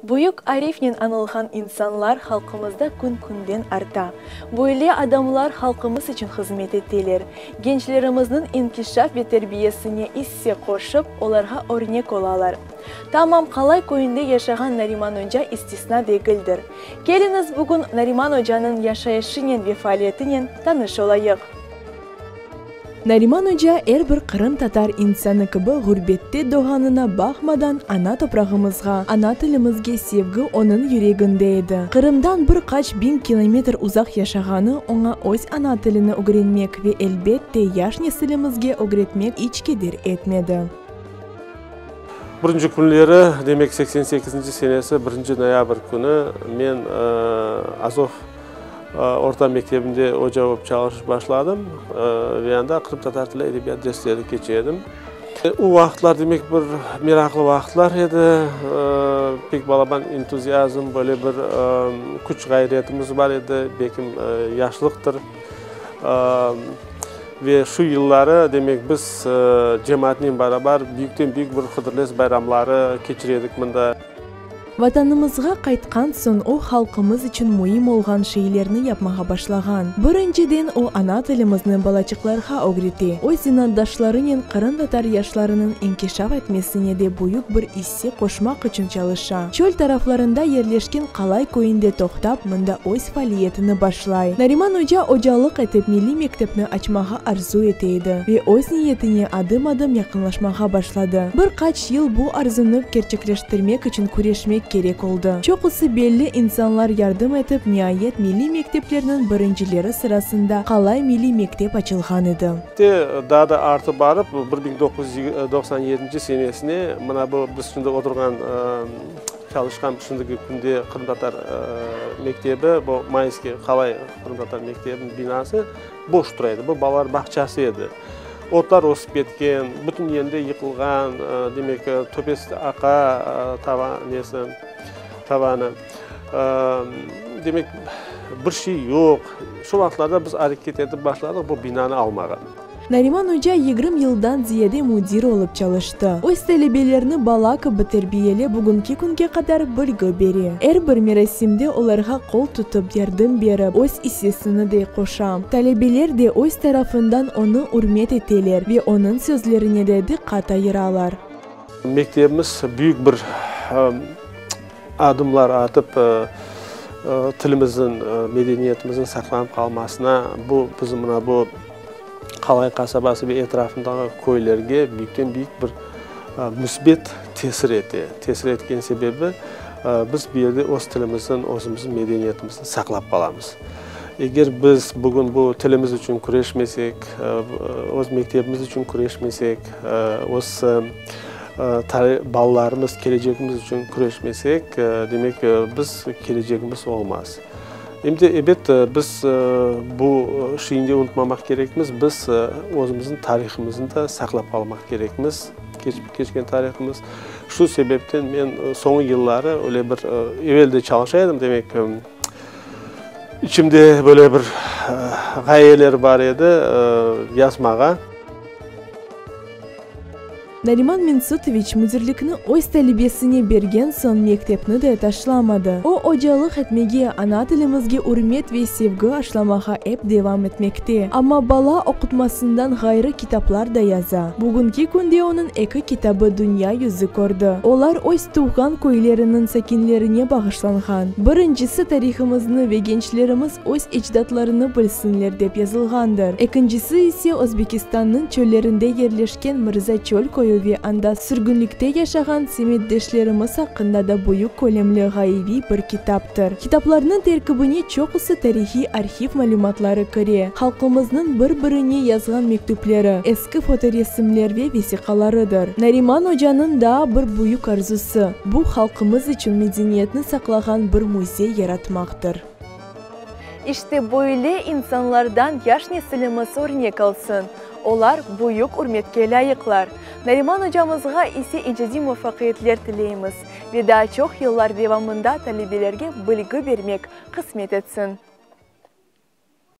Büyük arifnen añılğan insanlar halqımızda kün-künden arta. Böyle adamlar halqımız içün hızmet eteler, gençlerimizniñ inkişaf ve terbiyesine isse qoşıp, olarğa örnek olalar. Tamam Qalay köyünde yaşağan Nariman oca istisna degildir. Keliñiz bugün Nariman ocanıñ yaşayışınen ve faaliyetinen tanış olayıq. Nariman oca er bir qırımtatar insanı kibi ğurbette doğğanına baqmadan ana toprağımızğa, ana tilimizge sevgi onıñ yüreginde edi. Qırımdan bir qaç biñ kilometr uzaq yaşağanı oña öz ana tilini ögrenmek ve elbette yaş nesilimizge ögretmek iç keder etmedi. Birinci künleri, demek 88-nci senesi birinci noyabr künü men Azov Orta mektebinde oca olıp çalışıp başladım ve anda qırımtatar tili, edebiyat dersleri keçe edim. O vaqıtlar, demek, bir meraqlı vaqıtlar edi, pek balaban entuziazm, böyle bir küç-ğayretimiz bar edi, belkim yaşlıqtır. Ve şu yılları, demek, biz cemaatnen barabar büyükten-büyük bir Hıdırlez bayramları keçire edik mında. Vatanımızğa qaytqan soñ o, halqımız içün müim olğan şeylerni yapmağa başlağan. Birinciden o, ana tilimizni balaçıqlarğa ögrete, öz zenaatdaşlarınen qırımtatar yaşlarınıñ inkişaf etmesine de büyük bir isse qoşmaq içün çalışa. Çöl taraflarında yerleşken Qalay köyünde toqtap, mında öz faaliyetini başlay. Nariman oca ocalıq etip milliy mektepni açmağa arzu ete edi ve öz niyetine adım-adım yaqınlaşmağa başladı. Bir qaç yıl bu arzunı kerçekleştirmek içün küreşmek kerek oldı. Çoqusı belli insanlar yardım etip, niayet milliy mekteplerniñ birincileri sırasında Qalay milliy mektep açılğan edi. Te daa da artıp barıp, 1997 senesine mına bu biz şimdi oturğan, çalışqan şimdiki künde qırımtatar mektebi, bu Mayskiy Qalay qırımtatar mektebiniñ binası boş tura edi. Bu balalar bağçası edi. Otlar ösip ketken, bütün yerde yıqılğan, demek, töpesi aqa, tava nesi, tavanı. Demek, bir şey yoq. Şu vaqıtlarda biz areket etip başladıq bu binanı almağa. Nariman oca yigirmi yıldan ziyade müdir olıp çalıştı. Öz talebelerini bala kibi terbiyelep, bugünki künge qadar bilgi bere. Er bir merasimde olarğa qol tutıp, yardım berip, öz issesini de qoşa. Talebeler de öz tarafından onı ürmet eteler ve onıñ sözlerine de diqqat ayıralar. Mektebimiz büyük bir adımlar atıp, tilimizniñ, medeniyetimizniñ saqlanıp qalmasına, bu bizim mına bu Qalay qasabası ve etrafındağı köylerge büyükten-büyük bir müsbet tesir ete. Tesir etken sebebi, biz bu yerde öz tilimizniñ, özümizniñ medeniyetimizni saqlap qalamız. Eger biz bugün bu tilimiz içün küreşmesek, öz mektebimiz içün küreşmesek, öz balalarımız, kelecegimiz içün küreşmesek, demek, biz kelecegimiz olmaz. Em de, ebet, biz bu şeyni de unutmamaq kerekmiz, biz özümizniñ tarihımıznı da saqlap qalmaq kerekmiz, keçken tarihımız. Şu sebepten men soñu yılları öyle bir, evel de çalışa edim, demek, içimde böyle bir ğayeler bar edi yazmağa. Nariman Mensutoviç müdirlikni öz talebesine bergen soñ mektepni de taşlamadı. O, ocalıq etmege, ana tilimizge ürmet ve sevgi aşlamağa ep devam etmekte. Amma bala oqutmasından ğayrı kitaplar da yaza. Bugünki künde onıñ eki kitabı dünya yüzü kördi. Olar öz tuvğan köyleriniñ sakinlerine bağışlanğan. Birincisi tarihımıznı ve gençlerimiz öz ecdatlarını bilsinler dep yazılğandır. Ekincisi ise Özbekistannıñ çöllerinde yerleşken Mırza Çöl köyü ve anda sürgünlikte yaşağan semetdeşlerimiz aqqında da büyük kölemli ğayeviy bir kitaptır. Kitaplarnıñ terkibine çoqusı tarihiy arhiv malümatları kire, halqımıznıñ bir-birine yazğan mektüpleri, eski fotoresimler ve vesiqalarıdır. Nariman ocanıñ daa bir büyük arzusı, bu halqımız içün medeniyetni saqlağan bir müzey yaratmaqtır. İşte böyle insanlardan yaş nesilimiz örnek alsın. Olar büyük ürmetke lâyıqlar. Nariman ocamızğa ise icadiy muvafaqiyetler tileymiz ve daa çoq yıllar devamında talebelerge bilgi bermek qısmet etsin.